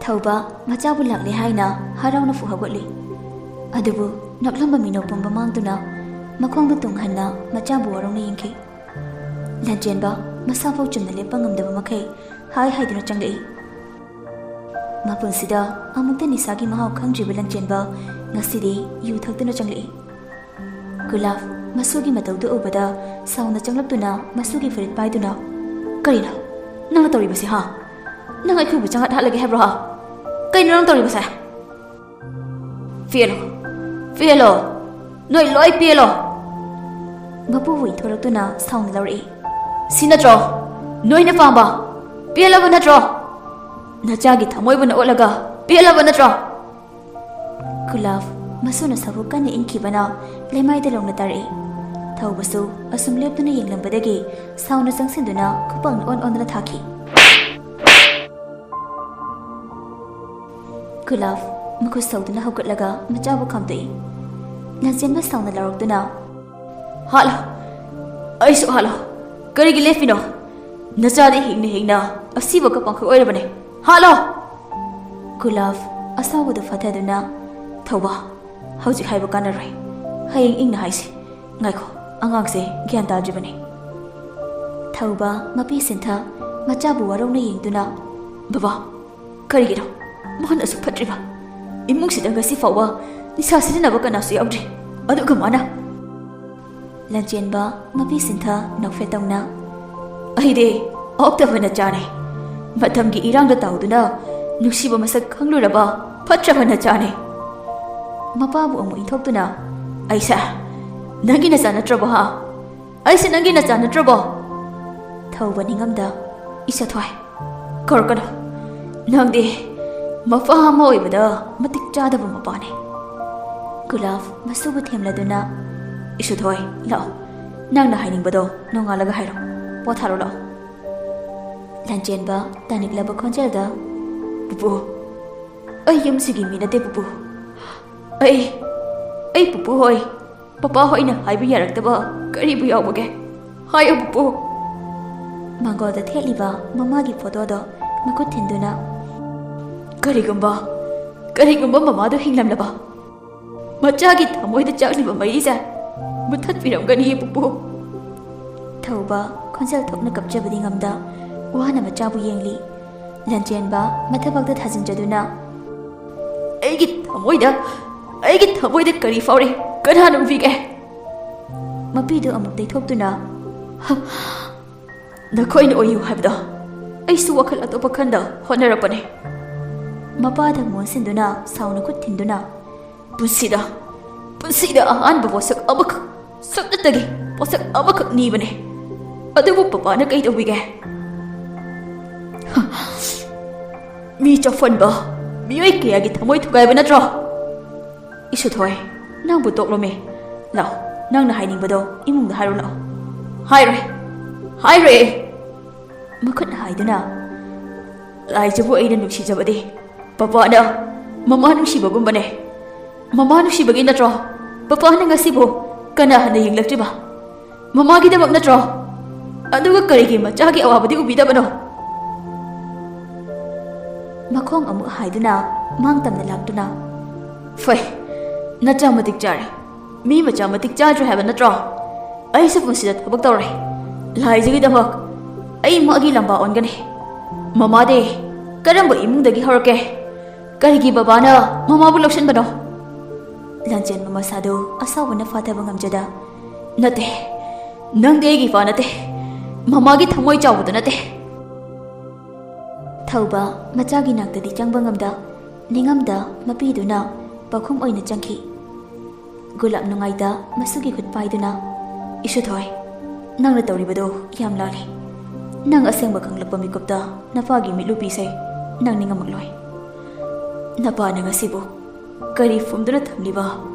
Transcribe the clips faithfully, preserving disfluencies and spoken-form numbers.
ꯊꯧꯕ ꯃꯆꯥꯕꯨ ꯂꯥꯛꯂꯦ ꯍꯥꯏꯅ ꯍꯔꯥꯎꯅ ꯐꯨ ꯍꯧꯒꯠꯂꯤ꯫ ꯑꯗꯨꯕꯨ ꯅꯣꯛꯂꯝꯕ ꯃꯤꯅꯣꯛ ꯄꯨꯝꯕ ꯃꯥꯡꯗꯨꯅ ꯃꯈꯣꯡꯗ ꯇꯨꯡꯍꯟꯅ ꯃꯆꯥꯕꯨ ꯋꯥꯔꯧꯅ ꯌꯦꯡꯈꯤ꯫ ꯂꯟꯆꯦꯟꯕ ꯃꯁꯥꯐꯥꯎ ꯆꯨꯝꯅ ꯂꯦꯞꯄ ꯉꯝꯗꯕ ꯃꯈꯩ ꯍꯥꯏ ꯍꯥꯏꯗꯨꯅ ꯆꯪꯂꯛꯏ꯫ ꯃꯄꯨꯟꯁꯤꯗ ꯑꯃꯨꯛꯇ ꯅꯤꯁꯥꯒꯤ ꯃꯍꯥꯎ ꯈꯪꯗ꯭ꯔꯤꯕ ꯂꯟꯆꯦꯟꯕ ꯉꯁꯤꯗꯤ ꯌꯨ ꯊꯛꯇꯨꯅ ꯆꯪꯂꯛꯏ꯫ ꯒꯨꯂꯥꯞ ꯃꯁꯨꯒꯤ ꯃꯇꯧꯗꯨ ꯎꯕꯗ ꯁꯥꯎꯅ ꯆꯪꯂꯛꯇꯨꯅ ꯃꯁꯨꯒꯤ ꯐꯨꯔꯤꯠ ꯄꯥꯏꯗꯨꯅ, "ꯀꯔꯤꯅꯣ ꯅꯪꯅ ꯇꯧꯔꯤꯕꯁꯤ, ꯍꯥ? ꯅꯪ ꯑꯩꯈꯣꯏꯕꯨ ꯆꯪꯍꯠꯍꯠꯂꯒꯦ ꯍꯥꯏꯕ꯭ꯔꯣ, ꯍꯥ? ꯀꯩꯅꯣ ꯅꯪ ꯇꯧꯔꯤꯕꯁꯦ? ꯄꯦꯜꯂꯣ, ꯄꯦꯜꯂꯣ, ꯅꯣꯏ ꯂꯣꯏ ꯄꯦꯜꯂꯣ!" ꯃꯄꯨꯕꯨ ꯏꯟꯊꯣꯔꯛꯇꯨꯅ ꯁꯥꯎꯅ ꯂꯧꯔꯛꯏ꯫ "ꯁꯤ ꯅꯠꯇ꯭ꯔꯣ ꯅꯣꯏꯅ ꯄꯥꯝꯕ? ꯄꯦꯜꯂꯕ ꯅꯠꯇ꯭ꯔꯣ? ꯅꯆꯥꯒꯤ ꯊꯃꯣꯏꯕꯨ ꯅ ꯑꯣꯠꯂꯒ ꯄꯦꯜꯂꯕ ꯅꯠꯇ꯭ꯔꯣ?" ꯒꯨꯂꯥꯞ ꯃꯁꯨꯅ ꯁꯥꯐꯨ ꯀꯟꯅ ꯏꯟꯈꯤꯕꯅ ꯂꯩꯃꯥꯏꯗ ꯂꯣꯡꯅ ꯇꯥꯔꯛꯏ꯫ ꯊꯧꯕꯁꯨ ꯑꯁꯨꯝ ꯂꯦꯞꯇꯨꯅ ꯌꯦꯡꯂꯝꯕꯗꯒꯤ ꯁꯥꯎꯅ ꯆꯪꯁꯤꯟꯗꯨꯅ ꯈꯨꯄꯥꯛꯅ ꯑꯣꯟ ꯑꯣꯟꯗꯨꯅ ꯊꯥꯈꯤ꯫ ꯒꯨꯂꯥꯞ ꯃꯈꯨꯠ ꯁꯧꯗꯨꯅ ꯍꯧꯒꯠꯂꯒ ꯃꯆꯥꯕꯨ ꯈꯥꯝꯗꯣꯛꯏ꯫ ꯂꯟꯆꯦꯟꯕ ꯁꯥꯎꯅ ꯂꯥꯎꯔꯛꯇꯨꯅ, "ꯍꯥꯠꯂꯣ! ꯑꯩꯁꯨ ꯍꯥꯠꯂꯣ! ꯀꯔꯤꯒꯤ ꯂꯦꯞꯄꯤꯅꯣ? ꯅꯆꯥꯗꯤ ꯍꯤꯡꯅ ꯍꯤꯡꯅ ꯑꯁꯤꯕ ꯀꯞꯄ ꯈꯛ ꯑꯣꯏꯔꯕꯅꯦ꯫ ꯍꯥꯠꯂꯣ!" ꯒꯨꯂꯥꯞ ꯑꯁꯥꯎꯕꯗꯨ ꯐꯥꯊꯗꯨꯅ, "ꯊꯧꯕ, ꯍꯧꯖꯤꯛ ꯍꯥꯏꯕ ꯀꯥꯟꯅꯔꯣꯏ꯫ ꯍꯌꯦꯡ ꯏꯪꯅ ꯍꯥꯏꯁꯤ꯫ ꯉꯥꯏꯈꯣ, ꯑꯉꯥꯡꯁꯦ ꯒ꯭ꯌꯥꯟ ꯇꯥꯗ꯭ꯔꯤꯕꯅꯤ꯫" ꯊꯧꯕ ꯃꯄꯤ ꯁꯤꯟꯊ ꯃꯆꯥꯕꯨ ꯋꯥꯔꯧꯅ ꯌꯦꯡꯗꯨꯅ, "ꯕꯕꯥ, ꯀꯔꯤꯒꯤꯅꯣ ꯃꯥꯅ ꯑꯁꯨꯛ ꯐꯠꯇ꯭ꯔꯤꯕ? ꯏꯃꯨꯡꯁꯤꯗ ꯉꯁꯤ ꯐꯥꯎꯕ ꯅꯤꯁꯥ ꯁꯤꯖꯤꯟꯅꯕ ꯀꯅꯥꯁꯨ ꯌꯥꯎꯗ꯭ꯔꯤ, ꯑꯗꯨꯒ ꯃꯥꯅ?" ꯂꯟꯆꯦꯟꯕ ꯃꯄꯤ ꯁꯤꯟꯊ ꯅꯣꯛꯐꯦꯠ ꯇꯧꯅ, "ꯑꯩꯗꯤ ꯑꯣꯛꯇꯕ ꯅꯆꯥꯅꯦ꯫ ꯃꯇꯝꯒꯤ ꯏꯔꯥꯡꯗ ꯇꯥꯎꯗꯨꯅ ꯅꯨꯡꯁꯤꯕ ꯃꯁꯛ ꯈꯪꯂꯨꯔꯕ ꯐꯠꯇ꯭ꯔꯕ ꯅꯆꯥꯅꯦ꯫" ꯃꯄꯥꯕꯨ ꯑꯃꯨꯛ ꯏꯟꯊꯣꯛꯇꯨꯅ, "ꯑꯩꯁꯦ ꯅꯪꯒꯤ ꯅꯆꯥ ꯅꯠꯇ꯭ꯔꯕꯣ, ꯍꯥ? ꯑꯩꯁꯦ ꯅꯪꯒꯤ ꯅꯆꯥ ꯅꯠꯇ꯭ꯔꯕꯣ?" ꯊꯧꯕ ꯅꯤꯡꯉꯝꯗ, "ꯏꯁꯥꯊꯣꯏ, ꯀꯧꯔꯛꯀꯅꯨ꯫ ꯅꯪꯗꯤ ꯃꯄꯥ ꯑꯃ ꯑꯣꯏꯕꯗ ꯃꯇꯤꯛ ꯆꯥꯗꯕ ꯃꯄꯥꯅꯦ꯫" ꯒꯨꯂꯥꯞ ꯃꯁꯨꯕꯨ ꯊꯦꯝꯂꯗꯨꯅ, "ꯏꯁꯨꯊꯣꯏ, ꯂꯥꯛꯑꯣ꯫ ꯅꯪꯅ ꯍꯥꯏꯅꯤꯡꯕꯗꯣ ꯅꯣꯡꯉꯥꯜꯂꯒ ꯍꯥꯏꯔꯣ꯫ ꯄꯣꯊꯥꯔꯣ, ꯂꯥꯛꯑꯣ꯫" ꯂꯟꯆꯦꯟꯕ ꯇꯥꯅꯤꯡꯂꯕ ꯈꯣꯟꯖꯦꯜꯗ, "ꯄꯨꯄꯨ, ꯑꯩ ꯌꯨꯝꯁꯤꯒꯤ ꯃꯤ ꯅꯠꯇꯦ, ꯄꯨꯄꯨ꯫ ꯑꯩ, ꯑꯩ ꯄꯨꯄꯨ ꯍꯣꯏ, ꯄꯄꯥ ꯍꯣꯏꯅ ꯍꯥꯏꯕ ꯌꯥꯔꯛꯇꯕ ꯀꯔꯤꯕꯨ ꯌꯥꯎꯕꯒꯦ? ꯍꯥꯏꯌꯨ, ꯄꯨꯄꯨ꯫" ꯃꯥꯡꯒꯣꯜꯗ ꯊꯦꯠꯂꯤꯕ ꯃꯃꯥꯒꯤ ꯐꯣꯇꯣꯗꯣ ꯃꯈꯨꯠ ꯊꯤꯟꯗꯨꯅ, ꯀꯔꯤꯒꯨꯝꯕ, ꯀꯔꯤꯒꯨꯝꯕ ꯃꯃꯥꯗꯣ ꯍꯤꯡꯂꯝꯂꯕ, ꯃꯆꯥꯒꯤ ꯊꯃꯣꯏꯗ ꯆꯥꯛꯂꯤꯕ ꯃꯩꯁꯦ ꯃꯨꯊꯠꯄꯤꯔꯝꯒꯅꯤ, ꯄꯨꯄꯨ꯫ ꯊꯧꯕ ꯈꯣꯟꯖꯦꯜ ꯊꯣꯛꯅ ꯀꯞꯆꯕꯗꯤ ꯉꯝꯗ, ꯋꯥꯅ ꯃꯆꯥꯕꯨ ꯌꯦꯡꯂꯤ꯫ ꯂꯟꯆꯦꯟꯕ ꯃꯊꯕꯥꯛꯇ ꯊꯥꯖꯤꯟꯖꯗꯨꯅ, "ꯑꯩꯒꯤ ꯊꯃꯣꯏꯗ, ꯑꯩꯒꯤ ꯊꯃꯣꯏꯗ ꯀꯔꯤ ꯐꯥꯎꯔꯤ? ꯀꯅꯥꯅ ꯎꯕꯤꯒꯦ?" ꯃꯄꯤꯗꯨ ꯑꯃꯨꯛ ꯇꯩꯊꯣꯛꯇꯨꯅ, "ꯍ, ꯅꯈꯣꯏꯅ ꯑꯣꯏꯌꯨ ꯍꯥꯏꯕꯗꯣ ꯑꯩꯁꯨ ꯋꯥꯈꯜ ꯑꯇꯣꯞꯄ ꯈꯟꯗ ꯍꯣꯠꯅꯔꯛꯄꯅꯦ꯫" ꯃꯄꯥꯗ ꯃꯣꯟꯁꯤꯟꯗꯨꯅ ꯁꯥꯎꯅ ꯈꯨꯠ ꯊꯤꯟꯗꯨꯅ, "ꯄꯨꯟꯁꯤꯗ, ꯄꯨꯟꯁꯤꯗ ꯑꯍꯥꯟꯕ ꯄꯣꯠꯁꯛ ꯑꯃꯈꯛ, ꯁꯨꯞꯅꯇꯒꯤ ꯄꯣꯠꯁꯛ ꯑꯃꯈꯛ ꯅꯤꯕꯅꯦ, ꯑꯗꯨꯕꯨ ꯄꯄꯥꯅ ꯀꯩ ꯇꯧꯕꯤꯒꯦ? ꯃꯤ ꯆꯣꯞꯐꯟꯕ, ꯃꯤꯑꯣꯏ ꯀꯌꯥꯒꯤ ꯊꯃꯣꯏ ꯊꯨꯒꯥꯏꯕ ꯅꯠꯇ꯭ꯔꯣ? ꯏꯁꯨꯊꯣꯏ, ꯅꯪꯕꯨ ꯇꯣꯛꯂꯣꯃꯦ꯫ ꯂꯥꯛꯑꯣ, ꯅꯪꯅ ꯍꯥꯏꯅꯤꯡꯕꯗꯣ ꯏꯃꯨꯡꯗ ꯍꯥꯏꯔꯣ ꯂꯥꯛꯑꯣ꯫" "ꯍꯥꯏꯔꯣꯏ, ꯍꯥꯏꯔꯣꯏ!" ꯃꯈꯨꯠ ꯍꯥꯏꯗꯨꯅ, "ꯂꯥꯏꯖꯕꯨ ꯑꯩꯅ ꯅꯨꯡꯁꯤꯖꯕꯗꯤ ꯄꯄꯥꯅ ꯃꯃꯥ ꯅꯨꯡꯁꯤꯕꯒꯨꯝꯕꯅꯦ꯫ ꯃꯃꯥ ꯅꯨꯡꯁꯤꯕꯒꯤ ꯅꯠꯇ꯭ꯔꯣ ꯄꯄꯥꯅ ꯉꯁꯤꯕꯨ ꯀꯅꯥ ꯍꯟꯅ ꯌꯦꯡꯂꯛꯇ꯭ꯔꯤꯕ? ꯃꯃꯥꯒꯤꯗꯃꯛ ꯅꯠꯇ꯭ꯔꯣ? ꯑꯗꯨꯒ ꯀꯔꯤꯒꯤ ꯃꯆꯥꯒꯤ ꯑꯋꯥꯕꯗꯤ ꯎꯕꯤꯗꯕꯅꯣ?" ꯃꯈꯣꯡ ꯑꯃꯨꯛ ꯍꯥꯏꯗꯨꯅ ꯃꯥꯡ ꯇꯝꯅ ꯂꯥꯛꯇꯨꯅ, "ꯐꯩ, ꯅꯆꯥ ꯃꯇꯤꯛ ꯆꯥꯔꯦ꯫ ꯃꯤ ꯃꯆꯥ ꯃꯇꯤꯛ ꯆꯥꯗ꯭ꯔꯦ ꯍꯥꯏꯕ ꯅꯠꯇ꯭ꯔꯣ? ꯑꯩꯁꯨ ꯄꯨꯟꯁꯤꯗ ꯊꯕꯛ ꯇꯧꯔꯦ꯫ ꯂꯥꯏꯖꯒꯤꯗꯃꯛ ꯑꯩ ꯃꯥꯒꯤ ꯂꯝꯕꯥ ꯑꯣꯟꯒꯅꯤ꯫ ꯃꯃꯥꯗꯤ ꯀꯔꯝꯕ ꯏꯃꯨꯡꯗꯒꯤ ꯍꯧꯔꯛꯀꯦ? ꯀꯔꯤꯒꯤ ꯕꯕꯥꯅ ꯃꯃꯥꯕꯨ ꯂꯧꯁꯤꯟꯕꯅꯣ?" ꯂꯥꯟꯖꯦꯟꯕ ꯃꯁꯥꯗꯨ ꯑꯁꯥꯎꯕꯅ ꯐꯥꯊꯕ ꯉꯝꯖꯗ, "ꯅꯠꯇꯦ, ꯅꯪꯗꯤ ꯑꯩꯒꯤ ꯏꯄꯥ ꯅꯠꯇꯦ, ꯃꯃꯥꯒꯤ ꯊꯃꯣꯏ ꯆꯥꯎꯕꯗꯨ ꯅꯠꯇꯦ꯫" ꯊꯧꯕ ꯃꯆꯥꯒꯤ ꯅꯥꯛꯇꯗꯤ ꯆꯪꯕ ꯉꯝꯗ, ꯅꯤꯡꯉꯝꯗ ꯃꯄꯤꯗꯨꯅ ꯄꯥꯎꯈꯨꯝ ꯑꯣꯏꯅ ꯆꯪꯈꯤ꯫ ꯒꯨꯂꯥꯞ ꯅꯨꯡꯉꯥꯏꯇ ꯃꯁꯨꯒꯤ ꯈꯨꯠ ꯄꯥꯏꯗꯨꯅ, "ꯏꯁꯨꯊꯣꯏ, ꯅꯪꯅ ꯇꯧꯔꯤꯕꯗꯨ ꯌꯥꯝ ꯂꯥꯜꯂꯤ꯫ ꯅꯪ ꯑꯁꯦꯡꯕ ꯈꯪꯂꯛꯄ ꯃꯤꯀꯨꯞꯇ ꯅꯄꯥꯒꯤ ꯃꯤꯠꯂꯨꯄꯤꯁꯦ ꯅꯪ ꯅꯤꯡꯉꯝꯃꯛꯂꯣꯏ꯫ ꯅꯄꯥꯅ ꯉꯁꯤꯕꯨ ꯀꯔꯤ ꯐꯨꯝꯗꯨꯅ ꯊꯝꯂꯤꯕ,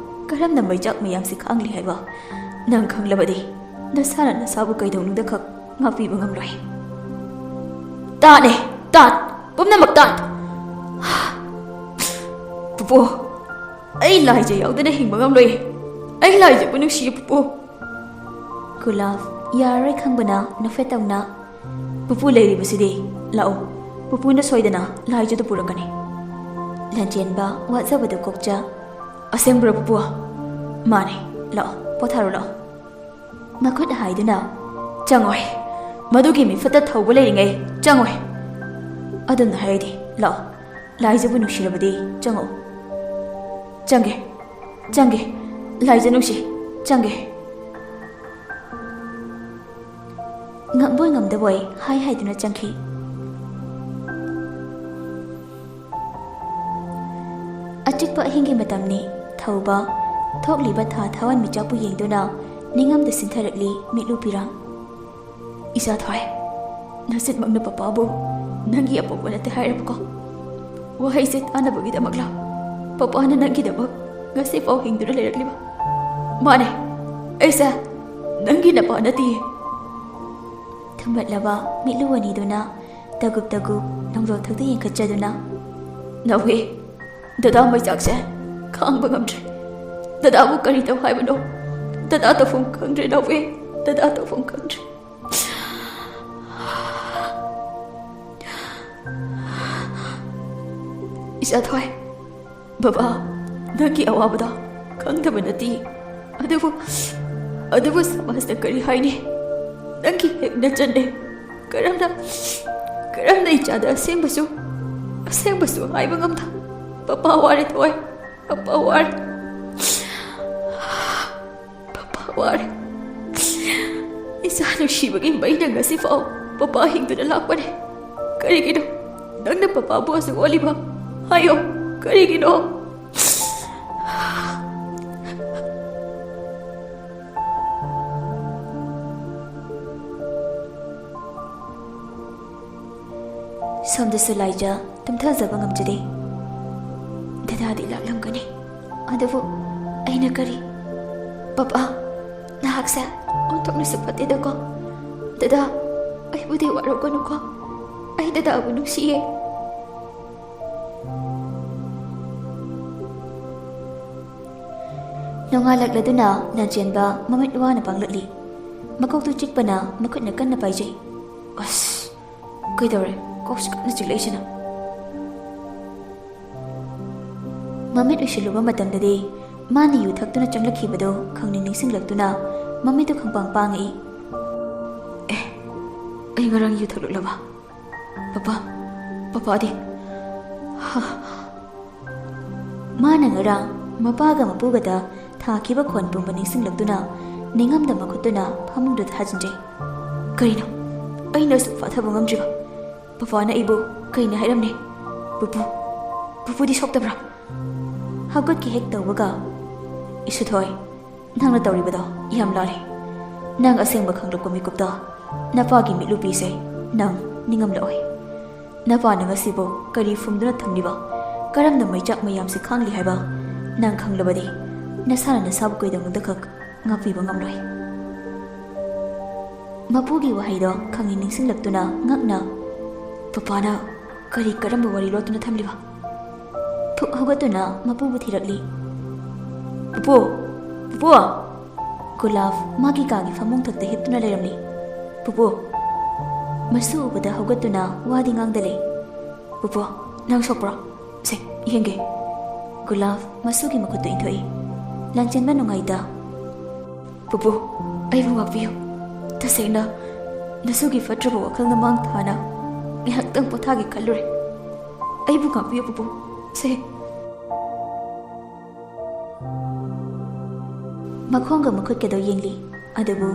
ꯀꯔꯝꯅ ꯃꯩꯆꯥꯛ ꯃꯌꯥꯝꯁꯤ ꯈꯥꯡꯂꯤ ꯍꯥꯏꯕ ꯅꯪ ꯈꯪꯂꯕꯗꯤ ꯅꯁꯥꯅ ꯅꯁꯥꯕꯨ ꯀꯩꯗꯧꯅꯨꯡꯗ ꯈꯛ ꯉꯥꯛꯄꯤꯕ ꯉꯝꯂꯣꯏ꯫" "ꯇꯥꯠꯅꯦ, ꯇꯥꯠ! ꯄꯨꯝꯅꯃꯛ ꯇꯥꯠ! ꯄꯨꯄꯨ, ꯑꯩ ꯂꯥꯏꯖ ꯌꯥꯎꯗꯅ ꯍꯤꯡꯕ ꯉꯝꯂꯣꯏ꯫ ꯑꯩ ꯂꯥꯏꯖꯕꯨ ꯅꯨꯡꯁꯤꯌꯦ, ꯄꯨꯄꯨ꯫" ꯒꯨꯂꯥꯞ ꯌꯥꯔꯔꯣꯏ ꯈꯪꯕꯅ ꯅꯣꯛꯐꯦꯠ ꯇꯧꯅ, "ꯄꯨꯄꯨ ꯂꯩꯔꯤꯕꯁꯤꯗꯤ꯫ ꯂꯥꯛꯑꯣ, ꯄꯨꯄꯨꯅ ꯁꯣꯏꯗꯅ ꯂꯥꯏꯖꯗꯨ ꯄꯨꯔꯛꯀꯅꯤ꯫" ꯂꯥꯟꯆꯦꯟꯕ ꯋꯥꯖꯕꯗꯨ ꯀꯣꯛꯆ, "ꯑꯁꯦꯡꯕ꯭ꯔꯣ ꯄꯨꯄꯨ?" "ꯃꯥꯅꯦ, ꯂꯥꯛꯑꯣ, ꯄꯣꯊꯥꯔꯣ ꯂꯥꯛꯑꯣ꯫" ꯃꯈꯨꯠ ꯍꯥꯏꯗꯨꯅ, "ꯆꯪꯉꯣꯏ, ꯃꯗꯨꯒꯤ ꯃꯤꯐꯠꯇ ꯊꯧꯕ ꯂꯩꯔꯤꯉꯩ ꯆꯪꯉꯣꯏ꯫ ꯑꯗꯨꯝꯅ ꯍꯥꯏꯔꯗꯤ ꯂꯥꯛꯑꯣ, ꯂꯥꯏꯖꯕꯨ ꯅꯨꯡꯁꯤꯔꯕꯗꯤ ꯆꯪꯉꯛꯑꯣ꯫" "ꯆꯪꯒꯦ, ꯆꯪꯒꯦ, ꯂꯥꯏꯖ ꯅꯨꯡꯁꯤ, ꯆꯪꯒꯦ꯫" ꯉꯝꯕꯣꯏ ꯉꯝꯗꯕꯣꯏ ꯍꯥꯏ ꯍꯥꯏꯗꯨꯅ ꯆꯪꯈꯤ꯫ ꯑꯆꯤꯛꯄ ꯑꯍꯤꯡꯒꯤ ꯃꯇꯝꯅꯤ꯫ ꯊꯧꯕ, ꯊꯣꯛꯂꯤꯕ ꯊꯥ ꯊꯋꯥꯟꯃꯤꯆꯥꯛꯄꯨ ꯌꯦꯡꯗꯨꯅ ꯅꯤꯡꯉꯝꯗ ꯁꯤꯟꯊꯔꯛꯂꯤ ꯃꯤꯠꯂꯨ ꯄꯤꯔꯥꯡ꯫ "ꯏꯆꯥ ꯊꯣꯏ, ꯅꯆꯤꯟꯃꯛꯅ ꯄꯄꯥꯕꯨ ꯅꯪꯒꯤ ꯑꯄꯣꯛꯄ ꯅꯠꯇꯦ ꯍꯥꯏꯔꯕꯀꯣ? ꯋꯥꯍꯩꯁꯦ ꯇꯥꯅꯕꯒꯤꯗꯃꯛꯂ ꯄꯄꯥꯅ ꯅꯪꯒꯤꯗꯃꯛ ꯉꯁꯤꯐꯥꯎ ꯍꯤꯡꯗꯨꯅ ꯂꯩꯔꯛꯂꯤꯕ?" "ꯃꯥꯅꯦ, ꯑꯩꯁꯦ ꯅꯪꯒꯤ ꯅꯄꯥ ꯅꯠꯇꯤꯌꯦ꯫" ꯊꯨꯝꯂꯠꯂꯕ ꯃꯤꯠꯂꯨ ꯑꯅꯤꯗꯨꯅ ꯇꯒꯨꯞ ꯇꯒꯨꯞ ꯅꯣꯡꯖꯣꯜ ꯊꯛꯇ ꯌꯦꯡꯈꯠꯆꯗꯨꯅ, "ꯅꯥꯎꯕꯤ, ꯗꯗꯥ ꯃꯩꯆꯥꯛꯁꯦ ꯈꯥꯡꯕ ꯉꯝꯗ꯭ꯔꯦ꯫ ꯗꯗꯥꯕꯨ ꯀꯔꯤ ꯇꯧ ꯍꯥꯏꯕꯅꯣ? ꯗꯗꯥ ꯇꯧꯐꯝ ꯈꯪꯗ꯭ꯔꯦ ꯅꯥꯎꯕꯤ, ꯗꯗꯥ ꯇꯧꯐꯝ ꯈꯪꯗ꯭ꯔꯦ꯫" "ꯏꯆꯥ ꯊꯣꯏ, ꯕꯕꯥ, ꯅꯪꯒꯤ ꯑꯋꯥꯕꯗꯣ ꯈꯪꯗꯕ ꯅꯠꯇꯦ꯫ ꯑꯗꯨꯕꯨ, ꯑꯗꯨꯕꯨ ꯁꯃꯥꯖꯅ ꯀꯔꯤ ꯍꯥꯏꯅꯤ? ꯅꯪꯒꯤ ꯍꯦꯛ ꯅꯆꯟꯅꯦ꯫ ꯀꯔꯝꯅ, ꯀꯔꯝꯅ ꯏꯆꯥꯗ ꯑꯁꯦꯡꯕꯁꯨ, ꯑꯁꯦꯡꯕꯁꯨ ꯍꯥꯏꯕ ꯉꯝꯗ? ꯄꯄꯥ ꯋꯥꯔꯦ ꯊꯣꯏ, ꯄꯄꯥ ꯋꯥꯔꯦ꯫ ꯄꯄꯥ ꯋꯥꯔꯦ꯫ ꯏꯆꯥ ꯅꯨꯡꯁꯤꯕꯒꯤ ꯃꯩꯅ ꯉꯁꯤꯐꯥꯎ ꯄꯄꯥ ꯍꯤꯡꯗꯨꯅ ꯂꯥꯛꯄꯅꯦ꯫ ꯀꯔꯤꯒꯤꯅꯣ ꯅꯪꯅ ꯄꯄꯥꯕꯨ ꯑꯁꯨꯛ ꯑꯣꯠꯂꯤꯕ? ꯍꯥꯏꯌꯣ, ꯀꯔꯤꯒꯤꯅꯣ?" ꯁꯣꯝꯗꯁꯨ ꯂꯥꯏꯖ ꯇꯨꯝꯊꯖꯕ ꯉꯝꯖꯗꯦ꯫ ꯗꯗꯥꯗꯤ ꯂꯥꯛꯂꯝꯒꯅꯤ꯫ ꯑꯗꯨꯕꯨ ꯑꯩꯅ ꯀꯔꯤ? ꯄꯄꯥ, ꯅꯍꯥꯛꯁꯦ ꯑꯣꯟꯊꯣꯛꯅꯁꯨ ꯐꯠꯇꯦꯗꯀꯣ꯫ ꯗꯗꯥ, ꯑꯩꯕꯨꯗꯤ ꯋꯥꯔꯧꯒꯅꯨꯀꯣ꯫ ꯑꯩ ꯗꯗꯥꯕꯨ ꯅꯨꯡꯁꯤꯌꯦ꯫ ꯅꯣꯡꯉꯥꯜꯂꯛꯂꯗꯨꯅ ꯂꯥꯟꯆꯦꯟꯕ ꯃꯃꯤꯠ ꯋꯥꯅ ꯄꯥꯡꯂꯛꯂꯤ꯫ ꯃꯀꯣꯛꯇꯨ ꯆꯤꯛꯄꯅ ꯃꯈꯨꯠꯅ ꯀꯟꯅ ꯄꯥꯏꯖꯩ꯫ ꯑꯁ, ꯀꯩꯗꯧꯔꯦ? ꯀꯣꯛꯁꯤ ꯀꯟꯅ ꯆꯤꯛꯂꯛꯏꯁꯤꯅ꯫ ꯃꯃꯤꯠ ꯎꯏꯁꯤꯜꯂꯨꯕ ꯃꯇꯝꯗꯗꯤ ꯃꯥꯅ ꯌꯨ ꯊꯛꯇꯨꯅ ꯆꯪꯂꯛꯈꯤꯕꯗꯨ ꯈꯪꯅꯤꯡ ꯅꯤꯡꯁꯤꯡꯂꯛꯇꯨꯅ ꯃꯃꯤꯠꯇꯨ ꯈꯪꯄꯥꯡ ꯄꯥꯡꯉꯛꯏ꯫ "ꯑꯦ, ꯑꯩ ꯉꯔꯥꯡ ꯌꯨ ꯊꯛꯂꯛꯂꯕ? ꯄꯄꯥ, ꯄꯄꯥꯗꯤ?" ꯍꯥ꯫ ꯃꯥꯅ ꯉꯔꯥꯡ ꯃꯄꯥꯒ ꯃꯄꯨꯒꯗ ꯊꯥꯈꯤꯕ ꯈꯣꯟ ꯄꯨꯝꯕ ꯅꯤꯡꯁꯤꯡꯂꯛꯇꯨꯅ ꯅꯤꯡꯉꯝꯗ ꯃꯈꯨꯠꯇꯨꯅ ꯐꯃꯨꯡꯗꯨꯗ ꯊꯥꯖꯤꯟꯖꯩ꯫ "ꯀꯔꯤꯅꯣ ꯑꯩꯅ ꯑꯁꯨꯛ ꯐꯥꯊꯕ ꯉꯝꯗ꯭ꯔꯤꯕ? ꯄꯄꯥꯅ ꯑꯩꯕꯨ ꯀꯩꯅ ꯍꯥꯏꯔꯝꯅꯤ? ꯄꯨꯄꯨ, ꯄꯨꯄꯨꯗꯤ ꯁꯣꯛꯇꯕ꯭ꯔꯥ?" ꯍꯧꯒꯠꯀꯦ ꯍꯦꯛ ꯇꯧꯕꯒ, "ꯏꯁꯨꯊꯣꯏ, ꯅꯪꯅ ꯇꯧꯔꯤꯕꯗꯣ ꯌꯥꯝ ꯂꯥꯜꯂꯦ꯫ ꯅꯪ ꯑꯁꯦꯡꯕ ꯈꯪꯂꯛꯄ ꯃꯤꯀꯨꯞꯇ ꯅꯄꯥꯒꯤ ꯃꯤꯠꯂꯨ ꯄꯤꯁꯦ ꯅꯪ ꯅꯤꯡꯉꯝꯂꯛꯑꯣꯏ꯫ ꯅꯄꯥꯅ ꯉꯁꯤꯕꯨ ꯀꯔꯤ ꯐꯨꯝꯗꯨꯅ ꯊꯝꯂꯤꯕ, ꯀꯔꯝꯅ ꯃꯩꯆꯥꯛ ꯃꯌꯥꯝꯁꯤ ꯈꯥꯡꯂꯤ ꯍꯥꯏꯕ ꯅꯪ ꯈꯪꯂꯕꯗꯤ ꯅꯁꯥꯅ ꯅꯁꯥꯕꯨ ꯀꯩꯗꯧꯅꯨꯡꯗꯈꯛ ꯉꯥꯛꯄꯤꯕ ꯉꯝꯂꯣꯏ꯫" ꯃꯄꯨꯒꯤ ꯋꯥꯍꯩꯗꯣ ꯈꯪꯅꯤꯡ ꯅꯤꯡꯁꯤꯡꯂꯛꯇꯨꯅ ꯉꯛꯅ, "ꯄꯄꯥꯅ ꯀꯔꯤ ꯀꯔꯝꯕ ꯋꯥꯔꯤ ꯂꯣꯠꯇꯨꯅ ꯊꯝꯂꯤꯕ?" ꯊꯨꯛ ꯍꯧꯒꯠꯇꯨꯅ ꯃꯄꯨꯕꯨ ꯊꯤꯔꯛꯂꯤ꯫ "ꯄꯨꯄꯨ! ꯄꯨꯄꯨ!" ꯒꯨꯂꯥꯐ ꯃꯥꯒꯤ ꯀꯥꯒꯤ ꯐꯃꯨꯡ ꯊꯛꯇ ꯍꯤꯞꯇꯨꯅ ꯂꯩꯔꯝꯂꯤ꯫ "ꯄꯨꯄꯨ!" ꯃꯁꯨ ꯎꯕꯗ ꯍꯧꯒꯠꯇꯨꯅ ꯋꯥꯗꯤ ꯉꯥꯡꯗ ꯂꯩ꯫ "ꯄꯨꯄꯨ, ꯅꯪ ꯁꯣꯛꯄ꯭ꯔꯣ? ꯁꯦ, ꯌꯦꯡꯒꯦ꯫" ꯒꯨꯂꯥꯐ ꯃꯁꯨꯒꯤ ꯃꯈꯨꯠꯇꯨ ꯏꯟꯊꯣꯛꯏ꯫ ꯂꯥꯟꯆꯦꯟꯕ ꯅꯨꯡꯉꯥꯏꯇ, "ꯄꯨꯄꯨ, ꯑꯩꯕꯨ ꯉꯥꯛꯄꯤꯌꯨ꯫ ꯇꯁꯦꯡꯅ ꯅꯁꯨꯒꯤ ꯐꯠꯇ꯭ꯔꯕ ꯋꯥꯈꯜꯅ ꯃꯥꯡ ꯊꯥꯅ ꯉꯥꯏꯍꯥꯛꯇꯪ ꯄꯣꯊꯥꯒꯦ ꯈꯜꯂꯨꯔꯦ꯫ ꯑꯩꯕꯨ ꯉꯥꯛꯄꯤꯌꯨ ꯄꯨꯄꯨ꯫ ꯁꯦ꯫" ꯃꯈꯣꯡꯒ ꯃꯈꯨꯠꯀꯗꯣ ꯌꯦꯡꯂꯤ, ꯑꯗꯨꯕꯨ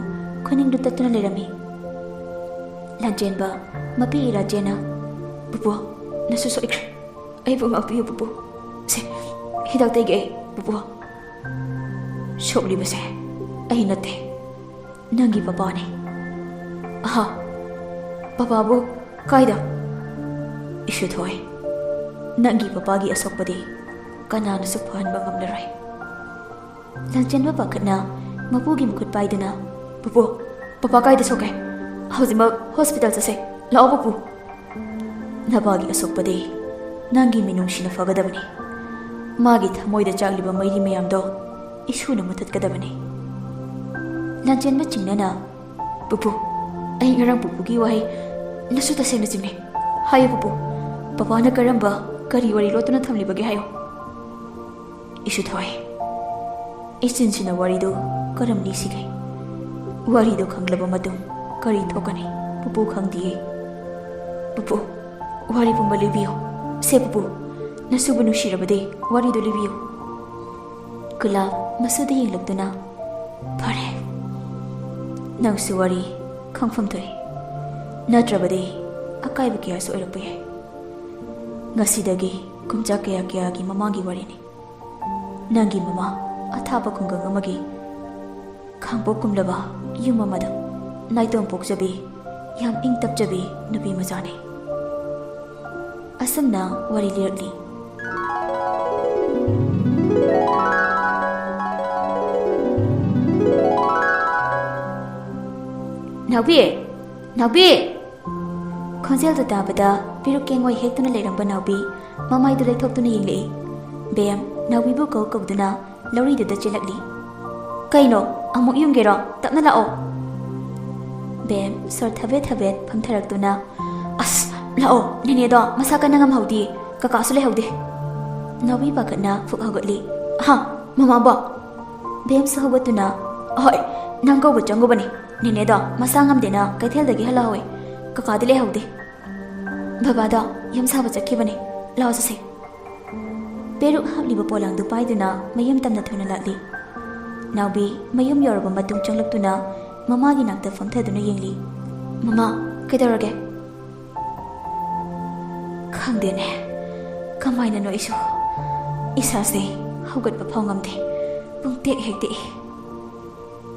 ꯈꯨꯅꯤꯡꯗꯨ ꯇꯠꯇꯨꯅ ꯂꯩꯔꯝꯃꯤ꯫ ꯂꯥꯟꯆꯦꯟꯕ ꯃꯄꯤ ꯏꯔꯥꯆꯦꯅ, "ꯄꯨꯄꯨ, ꯅꯁꯨ ꯁꯣꯏꯈ꯭ꯔꯦ꯫ ꯑꯩꯕꯨ ꯉꯥꯛꯄꯤꯌꯨ ꯄꯨꯄꯨ꯫ ꯁꯦ, ꯍꯤꯗꯥꯛ ꯇꯩꯒꯦ ꯑꯩ, ꯄꯨꯄꯨ꯫" "ꯁꯣꯛꯂꯤꯕꯁꯦ ꯑꯩ ꯅꯠꯇꯦ, ꯅꯪꯒꯤ ꯄꯄꯥꯅꯦ꯫" "ꯑꯍꯥ, ꯄꯄꯥꯕꯨ ꯀꯥꯏꯗ?" "ꯏꯁꯨꯊꯣꯏ, ꯅꯪꯒꯤ ꯄꯄꯥꯒꯤ ꯑꯁꯣꯛꯄꯗꯤ ꯀꯅꯥꯅꯁꯨ ꯐꯍꯟꯕ ꯉꯝꯂꯔꯣꯏ꯫" ꯂꯥꯟꯆꯦꯟꯕ ꯄꯥꯈꯠꯅ ꯃꯄꯨꯒꯤ ꯃꯈꯨꯠ ꯄꯥꯏꯗꯨꯅ, "ꯄꯨꯄꯨ, ꯄꯄꯥ ꯀꯥꯏꯗ ꯁꯣꯛꯀꯦ? ꯍꯧꯖꯤꯛꯃꯛ ꯍꯣꯁꯄꯤꯇꯥꯜ ꯆꯠꯁꯦ꯫ ꯂꯥꯛꯑꯣ ꯄꯨꯄꯨ꯫" "ꯅꯄꯥꯒꯤ ꯑꯁꯣꯛꯄꯗꯤ ꯅꯪꯒꯤ ꯃꯤꯅꯨꯡꯁꯤꯅ ꯐꯒꯗꯕꯅꯤ꯫ ꯃꯥꯒꯤ ꯊꯃꯣꯏꯗ ꯆꯥꯛꯂꯤꯕ ꯃꯩꯔꯤ ꯃꯌꯥꯝꯗꯣ ꯏꯁꯨꯅ ꯃꯨꯊꯠꯀꯗꯕꯅꯤ꯫" ꯂꯥꯟꯆꯦꯟꯕ ꯆꯤꯡꯅꯅ, "ꯄꯨꯄꯨ, ꯑꯩ ꯉꯔꯥꯡ ꯄꯨꯄꯨꯒꯤ ꯋꯥꯍꯩ ꯅꯁꯨ ꯇꯁꯦꯡꯅ ꯆꯤꯡꯅꯩ꯫ ꯍꯥꯏꯌꯨ ꯄꯨꯄꯨ, ꯄꯄꯥꯅ ꯀꯔꯝꯕ, ꯀꯔꯤ ꯋꯥꯔꯤ ꯂꯣꯠꯇꯨꯅ ꯊꯝꯂꯤꯕꯒꯦ ꯍꯥꯏꯌꯨ꯫" ꯏꯁꯨ ꯊꯣꯏ, ꯏꯆꯤꯟꯁꯤꯅ ꯋꯥꯔꯤꯗꯨ ꯀꯔꯝ ꯂꯤꯁꯤꯒꯦ? ꯋꯥꯔꯤꯗꯨ ꯈꯪꯂꯕ ꯃꯇꯨꯡ ꯀꯔꯤ ꯊꯣꯛꯀꯅꯤ? ꯄꯨꯄꯨ ꯈꯪꯗꯤꯌꯦ꯫ ꯄꯨꯄꯨ, ꯋꯥꯔꯤ ꯄꯨꯝꯕ ꯂꯤꯕꯤꯌꯨ꯫ ꯁꯦ ꯄꯨꯄꯨ, ꯅꯁꯨꯕꯨ ꯅꯨꯡꯁꯤꯔꯕꯗꯤ ꯋꯥꯔꯤꯗꯨ ꯂꯤꯕꯤꯌꯨ꯫ ꯒꯨꯂꯥꯞ ꯃꯁꯨꯗ ꯌꯦꯡꯂꯛꯇꯨꯅ, "ꯐꯔꯦ, ꯅꯪꯁꯨ ꯋꯥꯔꯤ ꯈꯪꯐꯝ ꯊꯣꯛꯏ, ꯅꯠꯇ꯭ꯔꯕꯗꯤ ꯑꯀꯥꯏꯕ ꯀꯌꯥꯁꯨ ꯑꯣꯏꯔꯛꯄ ꯌꯥꯏ꯫ ꯉꯁꯤꯗꯒꯤ ꯀꯨꯝꯖꯥ ꯀꯌꯥ ꯀꯌꯥꯒꯤ ꯃꯃꯥꯡꯒꯤ ꯋꯥꯔꯤꯅꯤ꯫ ꯅꯪꯒꯤ ꯃꯃꯥ ꯑꯊꯥꯞꯄ ꯈꯨꯡꯒꯪ ꯑꯃꯒꯤ ꯈꯥꯡꯄꯣꯛ ꯀꯨꯝꯂꯕ ꯌꯨꯝ ꯑꯃꯗ ꯅꯥꯏꯇꯣꯝ ꯄꯣꯛꯆꯕꯤ, ꯌꯥꯝ ꯏꯪ ꯇꯞꯆꯕꯤ ꯅꯨꯄꯤ ꯃꯆꯥꯅꯤ꯫" ꯑꯁꯨꯝꯅ ꯋꯥꯔꯤ ꯂꯤꯔꯛꯂꯤ꯫ "ꯅꯥꯎꯕꯤ! ꯅꯥꯎꯕꯤ!" ꯈꯣꯟꯖꯦꯜꯗꯨ ꯇꯥꯕꯗ ꯄꯤꯔꯨꯛ ꯀꯦꯡꯉꯣꯏ ꯍꯦꯛꯇꯨꯅ ꯂꯩꯔꯝꯕ ꯅꯥꯎꯕꯤ ꯃꯃꯥꯏꯗꯨ ꯂꯩꯊꯣꯛꯇꯨꯅ ꯌꯦꯡꯂꯛꯏ꯫ ꯕꯦꯝ ꯅꯥꯎꯕꯤꯕꯨ ꯀꯧ ꯀꯧꯗꯨꯅ ꯂꯧꯔꯤꯗꯨꯗ ꯆꯦꯜꯂꯛꯂꯤ꯫ "ꯀꯩꯅꯣ, ꯑꯃꯨꯛ ꯌꯨꯡꯒꯦꯔꯣ? ꯇꯞꯅ ꯂꯥꯛꯑꯣ꯫" ꯕꯦꯝ ꯁꯣꯔ ꯊꯕꯦꯠ ꯊꯕꯦꯠ ꯐꯝꯊꯔꯛꯇꯨꯅ, "ꯑꯁ, ꯂꯥꯛꯑꯣ, ꯅꯦꯅꯦꯗꯣ ꯃꯁꯥ ꯀꯟꯅ ꯉꯝꯍꯧꯗꯦ, ꯀꯀꯥꯁꯨ ꯂꯩꯍꯧꯗꯦ꯫" ꯅꯥꯎꯕꯤ ꯄꯥꯈꯠꯅ ꯐꯨꯛ ꯍꯧꯒꯠꯂꯤ꯫ "ꯑꯍꯥ, ꯃꯃꯥꯕꯣ?" ꯕꯦꯝꯁꯨ ꯍꯧꯒꯠꯇꯨꯅ, "ꯑꯍꯣꯏ, ꯅꯪ ꯀꯧꯕ ꯆꯪꯉꯨꯕꯅꯦ꯫ ꯅꯦꯅꯦꯗꯣ ꯃꯁꯥ ꯉꯝꯗꯦꯅ ꯀꯩꯊꯦꯜꯗꯒꯤ ꯍꯜꯂꯛꯍꯧꯋꯦ꯫ ꯀꯀꯥꯗꯤ ꯂꯩꯍꯧꯗꯦ꯫ ꯕꯕꯥꯗꯣ ꯌꯨꯝ ꯁꯥꯕ ꯆꯠꯈꯤꯕꯅꯦ꯫ ꯂꯥꯛꯑꯣ ꯆꯠꯁꯦ꯫" ꯄꯦꯔꯨꯛ ꯍꯥꯞꯂꯤꯕ ꯄꯣꯂꯥꯡꯗꯨ ꯄꯥꯏꯗꯨꯅ ꯃꯌꯨꯝ ꯇꯝꯅ ꯊꯨꯅ ꯂꯥꯛꯂꯤ꯫ ꯅꯥꯎꯕꯤ ꯃꯌꯨꯝ ꯌꯧꯔꯕ ꯃꯇꯨꯡ ꯆꯪꯂꯛꯇꯨꯅ ꯃꯃꯥꯒꯤ ꯅꯥꯛꯇ ꯐꯝꯊꯗꯨꯅ ꯌꯦꯡꯂꯤ꯫ "ꯃꯃꯥ, ꯀꯩꯗꯧꯔꯒꯦ?" "ꯈꯪꯗꯦꯅꯦ, ꯀꯃꯥꯏꯅꯅꯣ ꯑꯩꯁꯨ ꯏꯁꯥꯁꯦ ꯍꯧꯒꯠꯄ ꯐꯥꯎ ꯉꯝꯗꯦ, ꯄꯨꯡ ꯇꯦꯛ ꯍꯦꯛ ꯇꯦꯛꯏ꯫"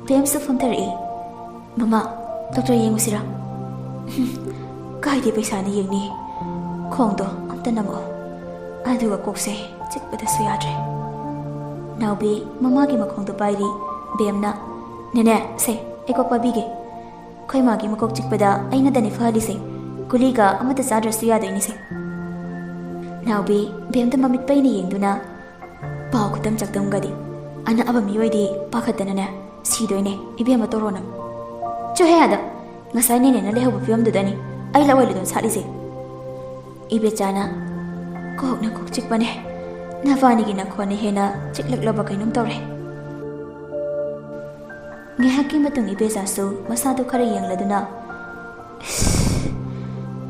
ꯕꯦꯝꯁꯨ ꯐꯝꯊꯔꯛꯏ꯫ "ꯃꯃꯥ, ꯗꯣꯛꯇꯔ ꯌꯦꯡꯉꯨꯁꯤꯔꯥ?" "ꯀꯥꯏꯗꯦ, ꯄꯩꯁꯥꯅ ꯌꯦꯡꯅꯤ꯫ ꯈꯣꯡꯗꯣ ꯑꯝꯇ ꯅꯝꯃꯛꯑꯣ, ꯑꯗꯨꯒ ꯀꯣꯛꯁꯦ ꯆꯤꯛꯄꯗꯁꯨ ꯌꯥꯗ꯭ꯔꯦ꯫" ꯅꯥꯎꯕꯤ ꯃꯃꯥꯒꯤ ꯃꯈꯣꯡꯗꯣ ꯄꯥꯏꯔꯤ꯫ ꯕꯦꯝꯅ, "ꯅꯦꯅꯦ, ꯁꯦ, ꯑꯩ ꯀꯣꯛ ꯄꯥꯏꯕꯤꯒꯦ꯫ ꯑꯩꯈꯣꯏ ꯃꯥꯒꯤ ꯃꯀꯣꯛ ꯆꯤꯛꯄꯗ ꯑꯩꯅꯗꯅꯤ ꯐꯍꯜꯂꯤꯁꯦ꯫ ꯒꯨꯂꯤꯒ ꯑꯃꯠꯇ ꯆꯥꯗ꯭ꯔꯁꯨ ꯌꯥꯗꯣꯏꯅꯤꯁꯦ꯫" ꯅꯥꯎꯕꯤ ꯕꯦꯝꯗ ꯃꯃꯤꯠ ꯄꯩꯅ ꯌꯦꯡꯗꯨꯅ, "ꯄꯥꯎ ꯈꯨꯇꯝ ꯆꯥꯛꯇꯝꯒꯗꯤ꯫ ꯑꯅꯛꯑꯕ ꯃꯤꯑꯣꯏꯗꯤ ꯄꯥꯈꯠꯇꯅꯅꯦ ꯁꯤꯗꯣꯏꯅꯦ꯫ ꯏꯕꯦꯝꯃ, ꯇꯣꯔꯣ ꯅꯪ꯫" "ꯆꯣꯍꯦ ꯑꯥꯗ! ꯉꯁꯥꯏ ꯅꯦꯅꯦꯅ ꯂꯩꯍꯧꯕ ꯐꯤꯕꯝꯗꯨꯗꯅꯤ ꯑꯩ ꯂꯋꯥꯏ ꯂꯨꯗꯣꯟ ꯁꯥꯠꯂꯤꯁꯦ꯫" ꯏꯕꯦꯆꯥꯅ, "ꯀꯣꯛꯅ ꯀꯣꯛ ꯆꯤꯛꯄꯅꯦ, ꯅꯕꯥꯅꯤꯒꯤ ꯅꯈꯣꯟꯅ ꯍꯦꯟꯅ ꯆꯤꯛꯂꯛꯂꯕ ꯀꯩꯅꯣꯝ ꯇꯧꯔꯦ꯫ ꯉꯥꯏꯍꯥꯛꯀꯤ ꯃꯇꯨꯡ ꯏꯕꯦꯆꯥꯁꯨ ꯃꯁꯥꯗꯨ ꯈꯔ ꯌꯦꯡꯂꯗꯨꯅ, "ꯏꯁ,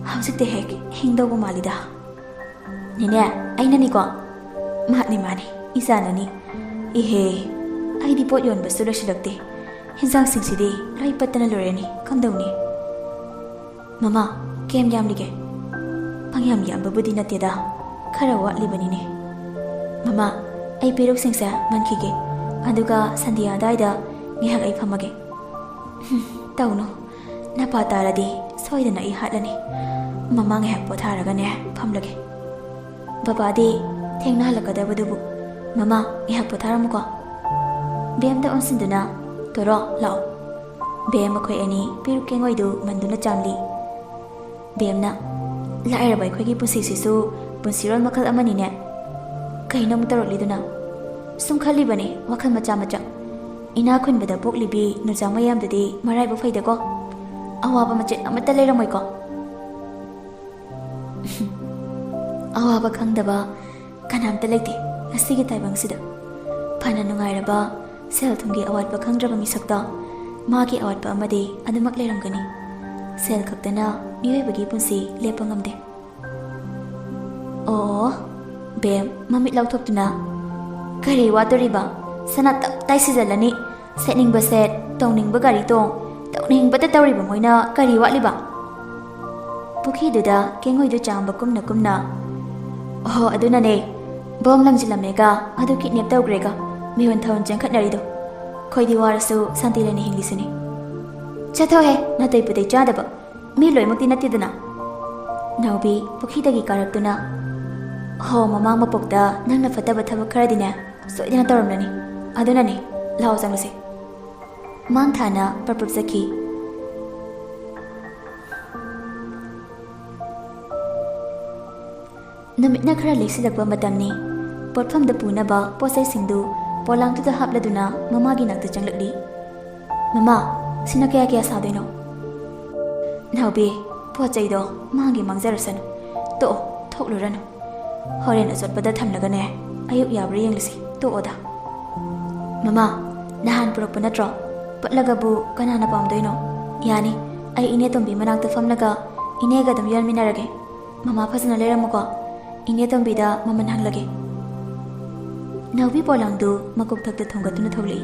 ꯍꯧꯖꯤꯛꯇꯤ ꯍꯦꯛ ꯍꯤꯡꯗꯧꯕ ꯃꯥꯜꯂꯤꯗ꯫ ꯅꯦꯅꯦ, ꯑꯩꯅꯅꯤꯀꯣ?" "ꯃꯥꯅꯤ, ꯃꯥꯅꯤ, ꯏꯆꯥꯅꯅꯤ꯫ ꯏꯍꯦ, ꯑꯩꯗꯤ ꯄꯣꯠ ꯌꯣꯟꯕꯁꯨ ꯂꯣꯏꯁꯤꯜꯂꯛꯇꯦ꯫ ꯍꯤꯟꯖꯥꯡꯁꯤꯡꯁꯤꯗꯤ ꯂꯣꯏ ꯄꯠꯇꯅ ꯂꯣꯏꯔꯅꯤ, ꯀꯝꯗꯧꯅꯤ?" "ꯃꯃꯥ, ꯀꯌꯥꯝ ꯌꯥꯝꯂꯤꯒꯦ?" "ꯄꯪꯌꯥꯝ ꯌꯥꯝꯕꯕꯨꯗꯤ ꯅꯠꯇꯦꯗ, ꯈꯔ ꯋꯥꯠꯂꯤꯕꯅꯤꯅꯦ꯫ ꯃꯃꯥ, ꯑꯩ ꯄꯦꯔꯨꯛꯁꯤꯡꯁꯦ ꯃꯟꯈꯤꯒꯦ, ꯑꯗꯨꯒ ꯁꯟꯗꯤꯌꯥ ꯑꯗꯥꯏꯗ ꯉꯥꯏꯍꯥꯛ ꯑꯩ ꯐꯝꯃꯒꯦ꯫" "ꯍꯨꯝ, ꯇꯧꯅꯨ, ꯅꯄꯥ ꯇꯥꯔꯗꯤ ꯁꯣꯏꯗꯅ ꯑꯩ ꯍꯥꯠꯂꯅꯤ꯫ ꯃꯃꯥ ꯉꯥꯏꯍꯥꯛ ꯄꯣꯊꯥꯔꯒꯅꯦ ꯐꯝꯂꯒꯦ꯫" "ꯕꯕꯥꯗꯤ ꯊꯦꯡꯅ ꯍꯜꯂꯛꯀꯗꯕꯗꯨꯕꯨ꯫ ꯃꯃꯥ, ꯉꯥꯏꯍꯥꯛ ꯄꯣꯊꯥꯔꯝꯃꯨꯀꯣ꯫" ꯕꯦꯝꯗ ꯑꯣꯟꯁꯤꯟꯗꯨꯅ, "ꯇꯣꯔꯣ, ꯂꯥꯛꯑꯣ꯫" ꯕꯦꯝ ꯃꯈꯣꯏ ꯑꯅꯤ ꯄꯦꯔꯨꯛ ꯀꯦꯡꯉꯣꯏꯗꯨ ꯃꯟꯗꯨꯅ ꯆꯥꯝꯂꯤ꯫ ꯕꯦꯝꯅ, "ꯂꯥꯏꯔꯕ ꯑꯩꯈꯣꯏꯒꯤ ꯄꯨꯟꯁꯤꯁꯤꯁꯨ ꯄꯨꯟꯁꯤꯔꯣꯜ ꯃꯈꯜ ꯑꯃꯅꯤꯅꯦ꯫ ꯀꯩꯅꯣ ꯑꯃꯨꯛ ꯇꯧꯔꯛꯂꯤꯗꯨꯅ?" "ꯁꯨꯝ ꯈꯜꯂꯤꯕꯅꯤ, ꯋꯥꯈꯜ ꯃꯆꯥ ꯃꯆꯥ꯫ ꯏꯅꯥꯛ ꯈꯨꯟꯕꯗ ꯄꯣꯛꯂꯤꯕꯤ ꯅꯨꯖꯥ ꯃꯌꯥꯝꯗꯨꯗꯤ ꯃꯔꯥꯏꯕꯛ ꯐꯩꯗꯀꯣ꯫ ꯑꯋꯥꯕ ꯃꯆꯦꯠ ꯑꯃꯠꯇ ꯂꯩꯔꯝꯃꯣꯏꯀꯣ꯫" "ꯑꯋꯥꯕ ꯈꯪꯗꯕ ꯀꯅꯥꯝꯇ ꯂꯩꯇꯦ ꯉꯁꯤꯒꯤ ꯇꯥꯏꯕꯪꯁꯤꯗ꯫ ꯐꯅ ꯅꯨꯡꯉꯥꯏꯔꯕ, ꯁꯦꯜ ꯊꯨꯝꯒꯤ ꯑꯋꯥꯠꯄ ꯈꯪꯗ꯭ꯔꯕ ꯃꯤꯁꯛꯇ ꯃꯥꯒꯤ ꯑꯋꯥꯠꯄ ꯑꯃꯗꯤ ꯑꯗꯨꯃꯛ ꯂꯩꯔꯝꯒꯅꯤ꯫ ꯁꯦꯜ ꯈꯛꯇꯅ ꯃꯤꯑꯣꯏꯕꯒꯤ ꯄꯨꯟꯁꯤ ꯂꯦꯞꯄ ꯉꯝꯗꯦ꯫" "ꯑꯣ꯫" ꯕꯦꯝ ꯃꯃꯤꯠ ꯂꯥꯎꯊꯣꯛꯇꯨꯅ, "ꯀꯔꯤ ꯋꯥꯠꯇꯣꯔꯤꯕ? ꯁꯅꯥ ꯇꯞ ꯇꯥꯏ ꯁꯤꯖꯜꯂꯅꯤ꯫ ꯁꯦꯠꯅꯤꯡꯕ ꯁꯦꯠ, ꯇꯧꯅꯤꯡꯕ ꯒꯥꯔꯤ ꯇꯣꯡ, ꯇꯧꯅꯤꯡꯕꯇ ꯇꯧꯔꯤꯕ ꯃꯣꯏꯅ ꯀꯔꯤ ꯋꯥꯠꯂꯤꯕ?" ꯄꯨꯈ꯭ꯔꯤꯗꯨꯗ ꯀꯦꯡꯉꯣꯏꯗꯨ ꯆꯥꯝꯕ ꯀꯨꯝꯅ ꯀꯨꯝꯅ, "ꯑꯣꯍꯣ, ꯑꯗꯨꯅꯅꯦ ꯕꯣꯝ ꯂꯪꯁꯤꯜꯂꯝꯃꯦꯒ ꯑꯗꯨ ꯀꯤꯗꯅꯦꯞ ꯇꯧꯈ꯭ꯔꯦꯒ ꯃꯤꯍꯨꯟ ꯊꯥꯍꯨꯟ ꯆꯦꯟꯈꯠꯅꯔꯤꯗꯣ꯫ ꯑꯩꯈꯣꯏꯗꯤ ꯋꯥꯔꯁꯨ ꯁꯥꯟꯇꯤ ꯂꯩꯅ ꯍꯤꯡꯂꯤꯁꯤꯅꯤ꯫" "ꯆꯠꯊꯣꯛꯍꯦ, ꯅꯥꯇꯩ ꯄꯨꯇꯩ ꯆꯥꯗꯕ꯫ ꯃꯤ ꯂꯣꯏꯅꯃꯛꯇꯤ ꯅꯠꯇꯦꯗꯅ꯫" ꯅꯥꯎꯕꯤ ꯄꯨꯈ꯭ꯔꯤꯗꯒꯤ ꯀꯥꯔꯛꯇꯨꯅ, "ꯍꯣ, ꯃꯃꯥꯡ ꯃꯄꯣꯛꯇ ꯅꯪꯅ ꯐꯠꯇꯕ ꯊꯕꯛ ꯈꯔꯗꯤꯅꯦ ꯁꯣꯏꯗꯅ ꯇꯧꯔꯝꯂꯅꯤ꯫ ꯑꯗꯨꯅꯅꯦ, ꯂꯥꯛꯑꯣ ꯆꯪꯂꯁꯦ꯫" ꯃꯥꯡ ꯊꯥꯅ ꯄ꯭ꯔꯞ ꯄ꯭ꯔꯞ ꯆꯠꯈꯤ꯫ ꯅꯨꯃꯤꯠꯅ ꯈꯔ ꯂꯩꯁꯤꯜꯂꯛꯄ ꯃꯇꯝꯅꯤ꯫ ꯄꯣꯠꯐꯝꯗ ꯄꯨꯅꯕ ꯄꯣꯠ ꯆꯩꯁꯤꯡꯗꯨ ꯄꯣꯂꯥꯡꯗꯨꯗ ꯍꯥꯞꯂꯗꯨꯅ ꯃꯃꯥꯒꯤ ꯅꯥꯛꯇ ꯆꯪꯂꯛꯂꯤ꯫ "ꯃꯃꯥ, ꯁꯤꯅ ꯀꯌꯥ ꯀꯌꯥ ꯁꯥꯗꯣꯏꯅꯣ?" "ꯅꯥꯎꯕꯤ, ꯄꯣꯠ ꯆꯩꯗꯣ ꯃꯥꯡꯒꯤ ꯃꯥꯡꯖꯔꯁꯅꯨ꯫ ꯇꯣꯛꯑꯣ, ꯊꯣꯛꯂꯨꯔꯅꯨ꯫ ꯍꯣꯔꯦꯟ ꯑꯆꯣꯠꯄꯗ ꯊꯝꯂꯒꯅꯦ, ꯑꯌꯨꯛ ꯌꯥꯕ꯭ꯔꯥ ꯌꯦꯡꯂꯁꯤ꯫ ꯇꯣꯛꯑꯣꯗ꯫ ꯃꯃꯥ, ꯅꯍꯥꯟ ꯄꯨꯔꯛꯄ ꯅꯠꯇ꯭ꯔꯣ? ꯄꯠꯂꯒꯕꯨ ꯀꯅꯥꯅ ꯄꯥꯝꯗꯣꯏꯅꯣ? ꯌꯥꯅꯤ, ꯑꯩ ꯏꯅꯦ ꯇꯣꯝꯕꯤ ꯃꯅꯥꯛꯇ ꯐꯝꯂꯒ ꯏꯅꯦꯒ ꯑꯗꯨꯝ ꯌꯣꯟꯃꯤꯟꯅꯔꯒꯦ꯫ ꯃꯃꯥ ꯐꯖꯅ ꯂꯩꯔꯝꯃꯨꯀꯣ꯫ ꯏꯅꯦ ꯇꯣꯝꯕꯤꯗ ꯃꯃꯜ ꯍꯪꯂꯒꯦ꯫ ꯅꯥꯎꯕꯤ ꯄꯣꯂꯥꯡꯗꯨ ꯃꯀꯣꯛꯊꯛꯇ ꯊꯣꯡꯒꯠꯇꯨꯅ ꯊꯣꯛꯂꯛꯏ꯫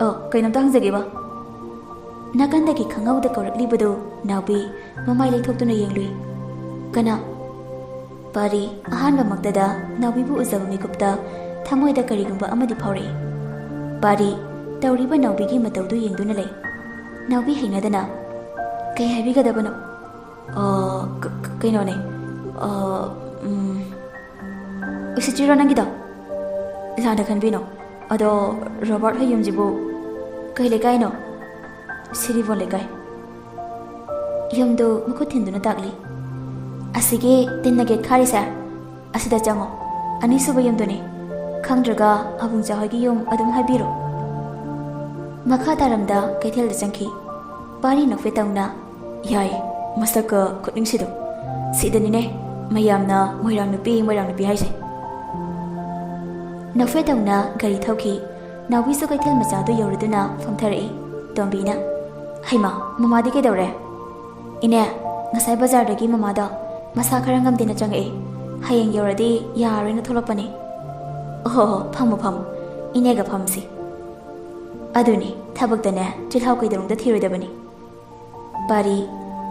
ꯑꯣ, ꯀꯩꯅꯣꯝꯇ ꯍꯪꯖꯒꯦꯕ꯫ ꯅꯥꯀꯟꯗꯒꯤ ꯈꯪꯍꯧꯗ ꯀꯧꯔꯛꯂꯤꯕꯗꯨ ꯅꯥꯎꯕꯤ ꯃꯃꯥꯏ ꯂꯩꯊꯣꯛꯇꯨꯅ ꯌꯦꯡꯂꯨꯏ꯫ ꯀꯅꯥ? ꯄꯥꯔꯤ ꯑꯍꯥꯟꯕꯃꯛꯇꯗ ꯅꯥꯎꯕꯤꯕꯨ ꯎꯖꯕ ꯃꯤꯀꯨꯞꯇ ꯊꯃꯣꯏꯗ ꯀꯔꯤꯒꯨꯝꯕ ꯑꯃꯗꯤ ꯐꯥꯎꯔꯛꯏ꯫ ꯄꯥꯔꯤ ꯇꯧꯔꯤꯕ ꯅꯥꯎꯕꯤꯒꯤ ꯃꯇꯧꯗꯨ ꯌꯦꯡꯗꯨꯅ ꯂꯩ꯫ ꯅꯥꯎꯕꯤ ꯍꯩꯅꯗꯅ, "ꯀꯩ ꯍꯥꯏꯕꯤꯒꯗꯕꯅꯣ?" "ꯑ, ꯀ-, ꯀ-, ꯀꯩꯅꯣꯅꯦ, ꯑ, ꯎꯝ, ꯎꯁꯤꯠꯇ꯭ꯔꯤꯔꯣ ꯅꯪꯒꯤꯗꯣ? ꯂꯥꯟꯅ ꯈꯟꯕꯤꯅꯣ꯫ ꯑꯗꯣ ꯔꯣꯕꯥꯔꯠ ꯍꯣꯏ ꯌꯨꯝꯁꯤꯕꯨ ꯀꯩ ꯂꯩꯀꯥꯏꯅꯣ?" "ꯁꯤꯔꯤꯕꯣꯟ ꯂꯩꯀꯥꯏ꯫" ꯌꯨꯝꯗꯨ ꯃꯈꯨꯠ ꯊꯤꯟꯗꯨꯅ ꯇꯥꯛꯂꯤ꯫ "ꯑꯁꯤꯒꯤ ꯇꯤꯟꯅ ꯒꯦꯠ ꯈꯥꯔꯤꯁꯦ, ꯑꯁꯤꯗ ꯆꯪꯉꯣ꯫ ꯑꯅꯤꯁꯨꯕ ꯌꯨꯝꯗꯨꯅꯤ꯫ ꯈꯪꯗ꯭ꯔꯒ ꯑꯕꯨꯡꯆꯥ ꯍꯣꯏꯒꯤ ꯌꯨꯝ ꯑꯗꯨꯝ ꯍꯥꯏꯕꯤꯔꯣ꯫" ꯃꯈꯥ ꯇꯥꯔꯝꯗ ꯀꯩꯊꯦꯜꯗ ꯆꯪꯈꯤ꯫ ꯄꯥꯔꯤ ꯅꯣꯛꯐꯦꯠ ꯇꯧꯅ, "ꯌꯥꯏ, ꯃꯁꯛꯀ ꯈꯨꯠꯅꯤꯡꯁꯤꯗꯣ꯫ ꯁꯤꯗꯅꯤꯅꯦ ꯃꯌꯥꯝꯅ ꯃꯣꯏꯔꯥꯡ ꯅꯨꯄꯤ, ꯃꯣꯏꯔꯥꯡ ꯅꯨꯄꯤ ꯍꯥꯏꯁꯦ꯫" ꯅꯣꯛꯐꯦꯠ ꯇꯧꯅ ꯒꯥꯔꯤ ꯊꯧꯈꯤ꯫ ꯅꯥꯎꯕꯤꯁꯨ ꯀꯩꯊꯦꯜ ꯃꯆꯥꯗꯨ ꯌꯧꯔꯗꯨꯅ ꯐꯝꯊꯔꯛꯏ꯫ ꯇꯣꯝꯕꯤꯅ, "ꯍꯩꯃꯥ, ꯃꯃꯥꯗꯤ ꯀꯩꯗꯧꯔꯦ?" "ꯏꯅꯦ, ꯉꯁꯥꯏ ꯕꯖꯥꯔꯗꯒꯤ ꯃꯃꯥꯗꯣ ꯃꯁꯥ ꯈꯔ ꯉꯝꯗꯦꯅ ꯆꯪꯉꯛꯏ꯫ ꯍꯌꯦꯡ ꯌꯧꯔꯗꯤ ꯌꯥꯔꯣꯏꯅ ꯊꯣꯛꯂꯛꯄꯅꯤ꯫" "ꯑꯣꯍꯣ ꯍꯣ, ꯐꯝꯃꯣ, ꯐꯝꯃꯣ꯫ ꯏꯅꯦꯒ ꯐꯝꯁꯤ꯫" ꯑꯗꯨꯅꯤ, ꯊꯕꯛꯇꯅꯦ ꯆꯤꯜꯍꯥꯎ ꯀꯩꯗꯧꯅꯨꯡꯗ ꯊꯤꯔꯣꯏꯗꯕꯅꯤ꯫ ꯄꯥꯔꯤ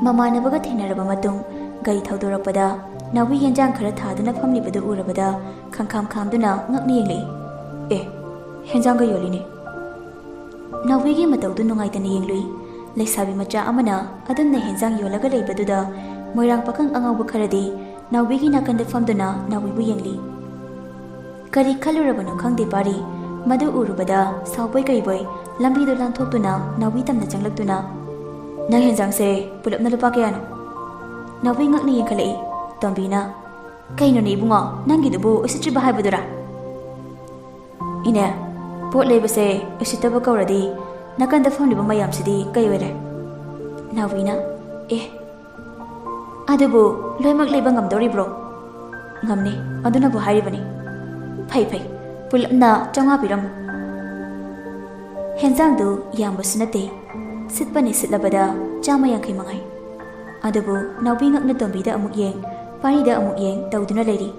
ꯃꯃꯥꯟꯅꯕꯒ ꯊꯦꯡꯅꯔꯕ ꯃꯇꯨꯡ ꯒꯥꯔꯤ ꯊꯧꯗꯣꯔꯛꯄꯗ ꯅꯥꯎꯕꯤ ꯌꯦꯟꯖꯥꯡ ꯈꯔ ꯊꯥꯗꯨꯅ ꯐꯝꯂꯤꯕꯗꯨ ꯎꯔꯕꯗ ꯈꯪꯈꯥꯝ ꯈꯥꯝꯗꯨꯅ ꯉꯛꯅ ꯌꯦꯡꯂꯛꯏ꯫ "ꯑꯦ, ꯍꯦꯟꯖꯥꯡꯒ ꯌꯣꯜꯂꯤꯅꯦ꯫" ꯅꯥꯎꯕꯤꯒꯤ ꯃꯇꯧꯗꯨ ꯅꯨꯡꯉꯥꯏꯇꯅ ꯌꯦꯡꯂꯨꯏ꯫ ꯂꯩꯁꯥꯕꯤ ꯃꯆꯥ ꯑꯃꯅ ꯑꯗꯨꯝꯅ ꯍꯦꯟꯖꯥꯡ ꯌꯣꯜꯂꯒ ꯂꯩꯕꯗꯨꯗ ꯃꯣꯏꯔꯥꯡ ꯄꯥꯈꯪ ꯑꯉꯥꯎꯕ ꯈꯔꯗꯤ ꯅꯥꯎꯕꯤꯒꯤ ꯅꯥꯀꯟꯗ ꯐꯝꯗꯨꯅ ꯅꯥꯎꯕꯤꯕꯨ ꯌꯦꯡꯂꯤ꯫ ꯀꯔꯤ ꯈꯜꯂꯨꯔꯕꯅꯣ ꯈꯪꯗꯦ ꯄꯥꯔꯤ, ꯃꯗꯨ ꯎꯔꯨꯕꯗ ꯁꯥꯎꯕꯣꯏ ꯀꯩꯕꯣꯏ ꯂꯝꯕꯤꯗꯨ ꯂꯥꯟꯊꯣꯛꯇꯨꯅ ꯅꯥꯎꯕꯤ ꯇꯝꯅ ꯆꯪꯂꯛꯇꯨꯅ, "ꯅꯪ ꯍꯦꯟꯖꯥꯡꯁꯦ ꯄꯨꯂꯞꯅ ꯂꯨꯄꯥ ꯀꯌꯥꯅꯣ?" ꯅꯥꯎꯕꯤ ꯉꯛꯅ ꯌꯦꯡꯈꯠꯂꯛꯏ꯫ ꯇꯣꯝꯕꯤꯅ, "ꯀꯩꯅꯣꯅꯦ ꯏꯕꯨꯡꯉꯣ, ꯅꯪꯒꯤꯗꯨꯕꯨ ꯎꯁꯤꯠꯇ꯭ꯔꯤꯕ ꯍꯥꯏꯕꯗꯨꯔꯥ?" "ꯏꯅꯦ, ꯄꯣꯠ ꯂꯩꯕꯁꯦ ꯎꯁꯤꯠꯇꯕ ꯀꯧꯔꯗꯤ ꯅꯥꯀꯟꯗ ꯐꯝꯂꯤꯕ ꯃꯌꯥꯝꯁꯤꯗꯤ ꯀꯩ ꯑꯣꯏꯔꯦ?" ꯅꯥꯎꯕꯤꯅ, "ꯑꯦ, ꯑꯗꯨꯕꯨ ꯂꯣꯏꯅꯃꯛ ꯂꯩꯕ ꯉꯝꯗꯧꯔꯤꯕ꯭ꯔꯣ?" "ꯉꯝꯅꯤ, ꯑꯗꯨꯅꯕꯨ ꯍꯥꯏꯔꯤꯕꯅꯤ꯫" "ꯐꯩ, ꯐꯩ, ꯄꯨꯂꯞꯅ ꯆꯥꯝꯃꯉꯥ ꯄꯤꯔꯝꯃꯨ꯫" ꯍꯦꯟꯖꯥꯡꯗꯨ ꯌꯥꯝꯕꯁꯨ ꯅꯠꯇꯦ, ꯁꯤꯠꯄꯅꯤ ꯁꯤꯠꯂꯕꯗ ꯆꯥꯝꯃ ꯌꯥꯡꯈꯩ ꯃꯉꯥꯏ꯫ ꯑꯗꯨꯕꯨ ꯅꯥꯎꯕꯤ ꯉꯛꯅ ꯇꯣꯝꯕꯤꯗ ꯑꯃꯨꯛ ꯌꯦꯡ, ꯄꯥꯔꯤꯗ ꯑꯃꯨꯛ ꯌꯦꯡ ꯇꯧꯗꯨꯅ ꯂꯩꯔꯤ꯫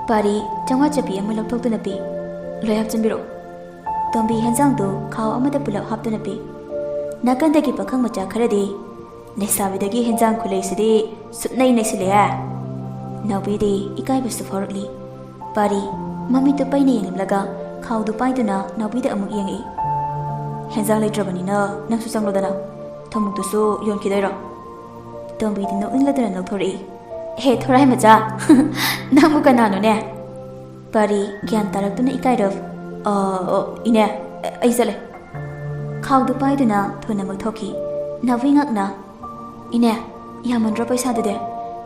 ꯄꯥꯔꯤ ꯆꯥꯝꯃꯉꯥ ꯆꯞꯄꯤ ꯑꯃ ꯂꯧꯊꯣꯛꯇꯨꯅ ꯄꯤ꯫ "ꯂꯣꯏ ꯍꯥꯞꯆꯤꯟꯕꯤꯔꯛꯑꯣ꯫" ꯇꯣꯝꯕꯤ ꯍꯦꯟꯖꯥꯡꯗꯨ ꯈꯥꯎ ꯑꯃꯗ ꯄꯨꯂꯞ ꯍꯥꯞꯇꯨꯅ ꯄꯤ꯫ ꯅꯥꯀꯟꯗꯒꯤ ꯄꯥꯈꯪ ꯃꯆꯥ ꯈꯔꯗꯤ, "ꯂꯩꯁꯥꯕꯤꯗꯒꯤ ꯍꯦꯟꯖꯥꯡ ꯈꯨꯂꯩꯁꯤꯗꯤ ꯁꯨꯞꯅꯩ ꯅꯩꯁꯤꯜꯂꯦꯍꯦ!" ꯅꯥꯎꯕꯤꯗꯤ ꯏꯀꯥꯏꯕꯁꯨ ꯐꯥꯎꯔꯛꯂꯤ꯫ ꯄꯥꯔꯤ ꯃꯃꯤꯠꯇꯨ ꯄꯩꯅ ꯌꯦꯡꯂꯝꯂꯒ ꯈꯥꯎꯗꯨ ꯄꯥꯏꯗꯨꯅ ꯅꯥꯎꯕꯤꯗ ꯑꯃꯨꯛ ꯌꯦꯡꯉꯛꯏ꯫ "ꯍꯦꯟꯖꯥꯡ ꯂꯩꯇ꯭ꯔꯕꯅꯤꯅ ꯅꯪꯁꯨ ꯆꯪꯂꯣꯗꯅ꯫ ꯊꯨꯝꯃꯣꯛꯇꯨꯁꯨ ꯌꯣꯟꯈꯤꯗꯣꯏꯔꯣ?" ꯇꯣꯝꯕꯤꯗꯤ ꯅꯣꯛꯅꯤꯡꯂꯗꯨꯅ ꯂꯧꯊꯣꯔꯛꯏ꯫ "ꯍꯦ, ꯊꯣꯔꯥꯏ ꯃꯆꯥ, ꯅꯪꯕꯨ ꯀꯅꯥꯅꯣꯅꯦ?" ꯄꯥꯔꯤ ꯒ꯭ꯌꯥꯟ ꯇꯥꯔꯛꯇꯨꯅ ꯏꯀꯥꯏꯔꯞ, "ꯑ, ꯑꯣ, ꯏꯅꯦ, ꯑꯩ ꯆꯠꯂꯦ꯫" ꯈꯥꯎꯗꯨ ꯄꯥꯏꯗꯨꯅ ꯊꯨꯅꯃꯛ ꯊꯣꯛꯈꯤ꯫ ꯅꯥꯎꯕꯤ ꯉꯛꯅ, "ꯏꯅꯦ, ꯌꯥꯝꯃꯟꯗ꯭ꯔꯣ ꯄꯩꯁꯥꯗꯨꯗꯤ?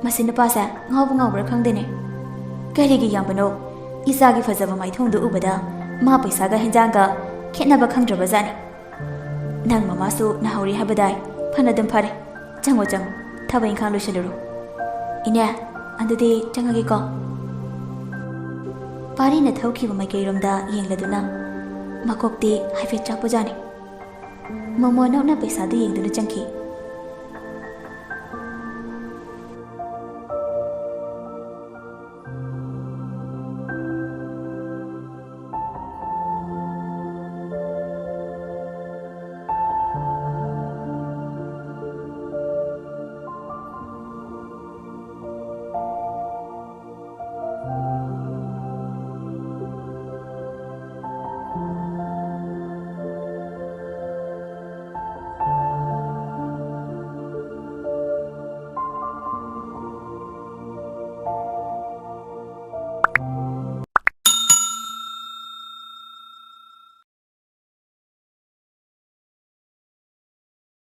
ꯃꯁꯤ ꯅꯨꯄꯥꯁꯦ ꯉꯥꯎꯕ ꯉꯥꯎꯕ꯭ꯔꯥ ꯈꯪꯗꯦꯅꯦ꯫" "ꯀꯔꯤꯒꯤ ꯌꯥꯝꯕꯅꯣ? ꯏꯆꯥꯒꯤ ꯐꯖꯕ ꯃꯥꯏꯊꯣꯡꯗꯨ ꯎꯕꯗ ꯃꯥ ꯄꯩꯁꯥꯒ ꯍꯦꯟꯖꯥꯡꯒ ꯈꯦꯠꯅꯕ ꯈꯪꯗ꯭ꯔꯕꯖꯥꯠꯅꯤ꯫ ꯅꯪ ꯃꯃꯥꯁꯨ ꯅꯥꯍꯧꯔꯤ ꯍꯥꯏꯕꯗꯥꯏ? ꯐꯅꯗꯨꯝ ꯐꯔꯦ꯫ ꯆꯪꯉꯣ, ꯆꯪꯉꯣ, ꯊꯕꯛ ꯏꯪꯈꯥꯡ ꯂꯣꯏꯁꯤꯜꯂꯨꯔꯣ꯫ ꯏꯅꯦ, ꯑꯗꯨꯗꯤ ꯆꯪꯉꯒꯦꯀꯣ꯫" ꯄꯥꯔꯤꯅ ꯊꯧꯈꯤꯕ ꯃꯥꯏꯀꯩꯔꯣꯝꯗ ꯌꯦꯡꯂꯗꯨꯅ ꯃꯀꯣꯛꯇꯤ ꯍꯥꯏꯐꯦꯠ ꯆꯥꯛꯄꯖꯥꯠꯅꯤ꯫ ꯃꯣꯃꯣ ꯅꯣꯛꯅ ꯄꯩꯁꯥꯗꯨ ꯌꯦꯡꯗꯨꯅ ꯆꯪꯈꯤ꯫